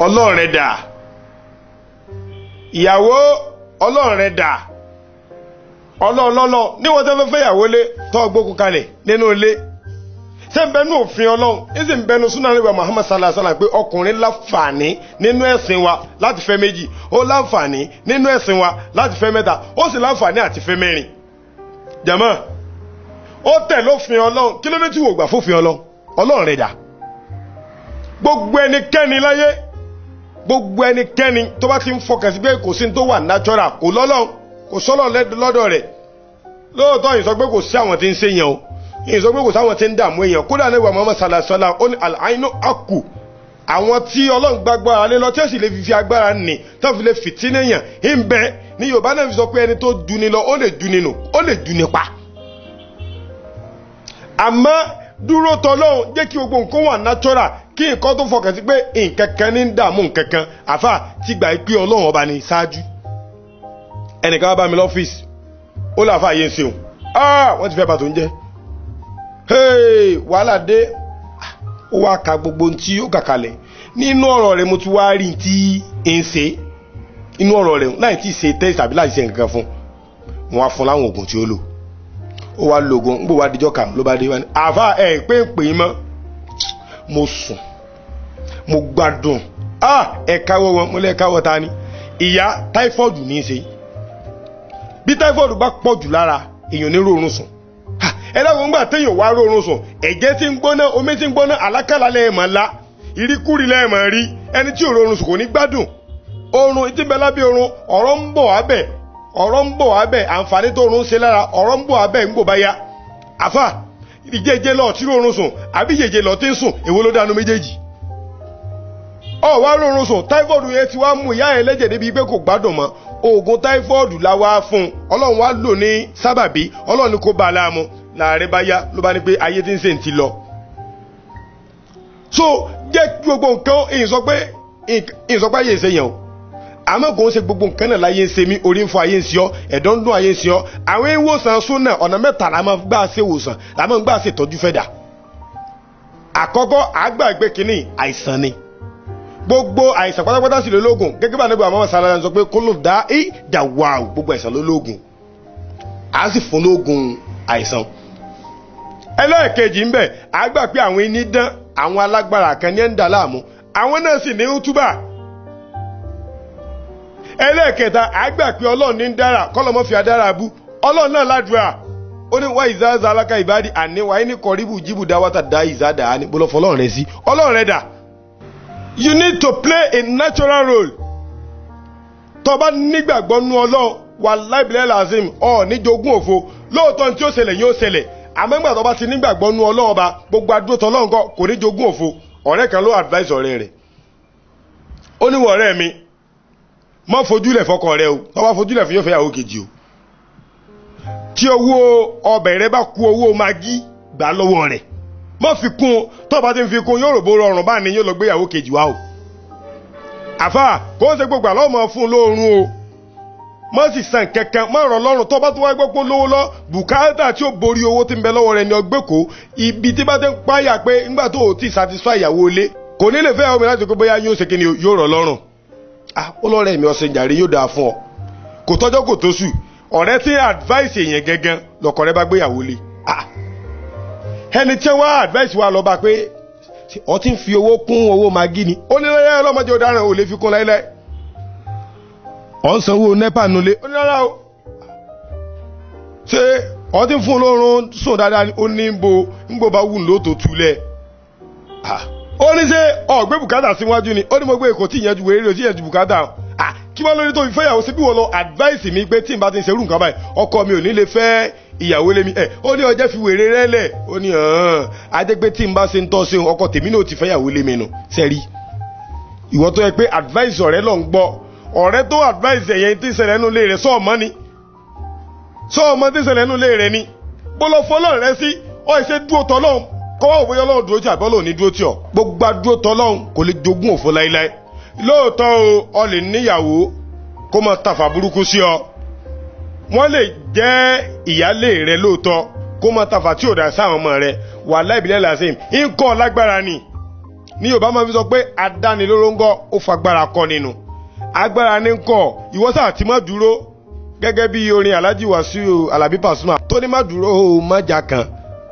Ọlọ́run rẹ̀ dà, ìyàwó Ọlọ́run rẹ̀ dà, ọlọ́ọ̀lọ́lọ́ níwọ̀n tó fẹ́ fẹ́ ìyàwó lé tọ́ gbókun kalẹ̀ nínú ilé. Ṣé ń bẹnu òfin Ọlọ́run, ń sì ń bẹnu súnà nígbà Muhammad sallallahu alaihi wasallam pé ọkùnrin láǹfààní nínú ẹ̀sìn wa láti fẹ́ méjì, ó láǹfààní nínú ẹ̀sìn wa láti fẹ́ mẹ́ta, ó sì láǹfààní àti fẹ́ mẹ́rin. Jàmọ́, ó tẹ̀ lófin Ọlọ́run. Kí ló dé tí wò gbà fófin Ọlọ́run? Ọlọ́run rẹ̀ dà. Gbogbo ẹnikẹ́ni láyé, gbogbo ẹnikẹ́ni tó bá ti ń fọkàn sí pé kò sí tó wà natural, kò lọ́lọ́run, kò sọ́lọ̀ lọ́dọ̀ rẹ̀. Lóòótọ́ yìí sọ pé kò sí àwọn tí ń ṣe yẹn o, yìí sọ pé kò sáwọn tí ń dààmú èèyàn. Kódà ní ìwà Muhammad sallallahu alaihi wasallam, ó ní al-ainu aqu, àwọn tí Ọlọ́run gbàgbára lé lọ tí ó sì lè fi agbára nì tó fi lè fìtí níyàn ń bẹ. Ní Yorùbá náà fi sọ pé ẹni tó duni lọ, ó lè duni nù, ó lè duni pa. Àmọ́ dúró tọlọ́run, jẹ́ kí gbogbo nǹkan wà natural, kí nǹkan tó fọkàn sí pé nǹkan kan ní ń dààmú nǹkan kan, àfà ti gbà pé Ọlọ́run ọba ní ṣáájú. Ẹnìkan wá bá mi lọ́fíìsì, ó láfa yé ń ṣeun, wọ́n ti fẹ́ bàtò ń jẹ́, wàhálà dé. Ó wá ka gbogbo ohun tí ó kà kalẹ̀ nínú ọ̀rọ̀ rẹ̀, mo ti wá rí tí ń ṣe inú ọ̀rọ̀ rẹ̀ láì tí ì ṣe tẹ́sí tàbí láì ṣe nǹkan fún wọn, á fún láwọn oògùn tí ó lò. Ó wá lo oògùn, ń gbò wá dijọ́ kà ló bá dé wá ní àfa ẹ̀ pé ń pè é mọ́, mo sùn, mo gbádùn, ẹ̀ káwọ́ wọn, mo lẹ́ káwọ́ ta ni ìyá táífọ́ọ̀dù ní í ṣe. Bí táífọ́ọ̀dù bá pọ̀ jù lára èèyàn ní rọrùn sùn. Ẹ dákun, ńgbà téèyàn wá rọrùn sùn, ẹ̀jẹ̀ tí ń gbóná, omi tí ń gbóná, àlákàlà lẹ́ẹ̀mọ́ ńlá, ìríkúri lẹ́ẹ̀mọ́ rí. Ẹni tí ò rọrùn sùn kò ní gbádùn oorun tí ń bẹ lábẹ́ oorun. Ọ̀rọ̀ ń bọ̀ abẹ́, ọ̀rọ̀ ń bọ̀ abẹ́, àǹfààní tó oorun ṣe lára, ọ̀rọ̀ ń bọ̀ abẹ́ ń gbò bá yá. Àfà ìjẹ́jẹ́ lọ tí rọrùn sùn àbí ìjẹ́jẹ́ lọ tí ń sùn, èwo ló dánú méjèèjì? Ọ wá rọrùn sùn, táífọ́ọ̀dù yẹn ti wá mú ìyá ẹ lẹ́jẹ̀ débi pé kò gbádùn mọ́. Oògùn táífọ́ọ̀dù la wá fún un, Ọlọ́run wá lò ní sábàbí, Ọlọ́run kò bá a láàmú. Láàrin bá yá ló bá ní pé ayé tí ń ṣe ń ti lọ. So jẹ́ gbogbo nǹkan ìyìn sọ pé ayé ń ṣe yẹn o, àmọ́ kò ń ṣe gbogbo nǹkan náà láyé ń ṣe mí. Orí ń fọ ayé ń ṣe ọ́, ẹ̀dọ̀ ń dún ayé ń ṣe ọ́. Àwọn ìwòsàn súnà ọ̀nà mẹ́ta la máa gbà ṣe ìwòsàn, la máa gbà ṣe ìtọ́jú fẹ́ dà. Àkọ́kọ́, àgbàgbé kínní àìsàn ni, gbogbo àìsàn pátápátá sì lólógùn. Gẹ́gẹ́ bá nígbà àwọn sàlàyé sọ pé kó ló dá í dà wà ó, gbogbo àìsàn lólógùn, á sì fún lógùn àìsàn. Ẹlẹ́ẹ̀kejì ń bẹ̀, á gbà pé àwọn iní dán, àwọn alágbára kan ní ẹ̀ ń dà láàmú, àwọn náà sì ní útúbà. Ẹlẹ́ẹ̀kẹta, á gbà pé Ọlọ́run ní ń dára, kọ́lọ́mọ́ fi adára bú Ọlọ́run náà ládùúrà. Ó ní wá ìzáza aláka ìbádìí àní wáyé ní kọríbù jíbù dáwátà dá ìzádà á ní bọ́lọ́fọ́ Ọlọ́run rẹ̀ sí Ọlọ́run rẹ̀ dà. You need to play a natural role. Tó bá nígbàgbọ́ nú Ọlọ́run, wallahi billahi lazim, ọ̀ níjogún òfo. Lóòótọ́ tí ó ṣẹlẹ̀ yóò ṣẹlẹ̀, àmọ́ ìgbà tó bá ti nígbàgbọ́ nú Ọlọ́run ọba, gbogbo adúrótọ́ Ọlọ́run kọ́ kò ní jogún òfo. Ọ̀rẹ́ kan ló advice ọ̀rẹ́ rẹ̀, ó ní wọ ọ̀rẹ́ mi, má fojúlẹ̀ fọkọ rẹ o, tó bá fojúlẹ̀ fún yóò fẹ́ yàwó kejì o. Tí owó ọbẹ̀ rẹ bá kú owó magí, gbà lọ́wọ́ rẹ̀, má fi kún. Tó bá ti ń fi kún, yóò rògbò rọrùn bá ní yóò lọ gbéyàwó kejì wá o. Àfà kò ń ṣe gbogbo àlọ́ mọ̀ fún lóorun o, má sì san kankan, má rọ̀ lọ́rùn. Tó bá tún wá gbọ́ pé lówó lọ, bùkátà tí ó borí owó tí ń bẹ lọ́wọ́ rẹ̀ ni ọgbẹ́ kó ibi tí bá ti ń páyà pé ńgbà tó o ti satisfy ìyàwó ilé, kò ní lè fẹ́ omi láti kó bóyá yóò ṣe kí ni, yóò rọ̀ lọ́rùn. Ah, ó lọ́rẹ̀ mi ọ̀sẹ̀ jàre, yóò dáa fún ọ. Kò tọ́jọ́ kò tó sù, ọ̀rẹ́ tí advice èèyàn gangan lọkọ rẹ bá gbéyàwó lé. Ah, ẹni tí wọ́n advice wa lọ bá pé ọ ti ń fi owó kún owó magi ni, ó ní lọ́yẹ́ ọlọ́mọdé ọ̀daràn ò lè fi kún láíláí. Ọ̀ ń sanwó nepa nulẹ̀, ó ní rárá o. Ṣé ọ ti ń fún olórun sùn dáadáa ni? Ó ní ń bo bá wù ní lóòótọ́ túlẹ̀. Ó ní ṣé ọ̀gbẹ́ bùkátà síwájú ni? Ó ní mo gbé èkó tí ìyẹn ju wèrè tí ìyẹn ju bùkátà. Kí wọ́n lórí tó fi fẹ́yàwó sí bí wọ́n lọ advice mi pé tí n bá ti ń ṣerú nǹkan báyìí, ọkọ mi ò ní lè fẹ́ ìyàwó lé mi. Ẹ̀ ó ní ọjọ́ fi wèrè rẹ lẹ̀, ó ní ajẹ́ pé tí n bá ṣe ń tọ́ sí ọkọ tèmi náà ti fẹ́yàwó lé mi nù. Sẹ́rí ìwọ tó yẹ pé advice ọ̀rẹ́ lọ ń gbọ́, ọ̀rẹ́ tó advice ẹ̀yẹn tí ń ṣẹlẹ̀ nínú ilé rẹ̀ sọ́ọ̀mọ́ ni, sọ́ọ̀mọ́ tí ń ṣẹlẹ̀ nínú ilé rẹ̀ ni bọ́lọ́ fọlọ́ rẹ sí ọ ìṣe dúró tọ́lọ́hún kọ́wọ́ òbóyá Ọlọ́run dúró tí àbí Ọlọ́run ní dúró tí ọ. Gbogbo adúró tọ́lọ́hún kò lè jogún òfo láíláí. Lóòótọ́ o, ọ lè níyàwó kó máa tàfà burúkú sí ọ, wọ́n lè jẹ́ ìyálé rẹ lóòótọ́, Kó máa tafà tí ò dá sáwọn ọmọ rẹ, wàláhì ìbílẹ̀ làásìm ń kọ́ lágbára ni. Ní Yorùbá máa fi sọ pé adánilóró ń gọ́, ó fagbára kọ́ nínú agbára ní kọ́. Ìwọ sáà tí má dúró, gẹ́gẹ́ bí orin Alhaji Wasiu Alabi Pasuma tó ní má dúró o, má jà kan,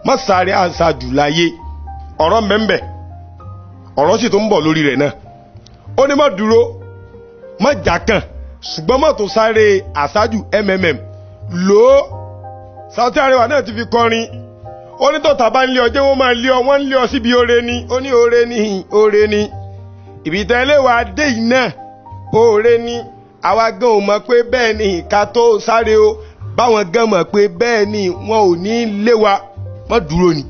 má sáré àṣàjù láyé. Ọ̀rọ̀ mbẹ́mbẹ́, ọ̀rọ̀ sì tó ń bọ̀ lórí rẹ̀ náà. Ó ní má dúró, má jà kan, ṣùgbọ́n má tó sáré àṣájù lò ó. Saoty Arẹwà náà ti fi kọrin, ó ní tọ́ta bá ń lé ọ, jẹ́ wọ́n máa lé ọ, wọ́n ń lé ọ síbi oore ni. Ó ní oore ni, oore ni ìbítẹ́lẹ̀ wa dé yìí náà, oore ni. Àwa gan ò mọ̀ pé bẹ́ẹ̀ ni ìka tó sáré o, báwọn gan mọ̀ pé bẹ́ẹ̀ ni wọn ò ní lé wa. Má dúró ni.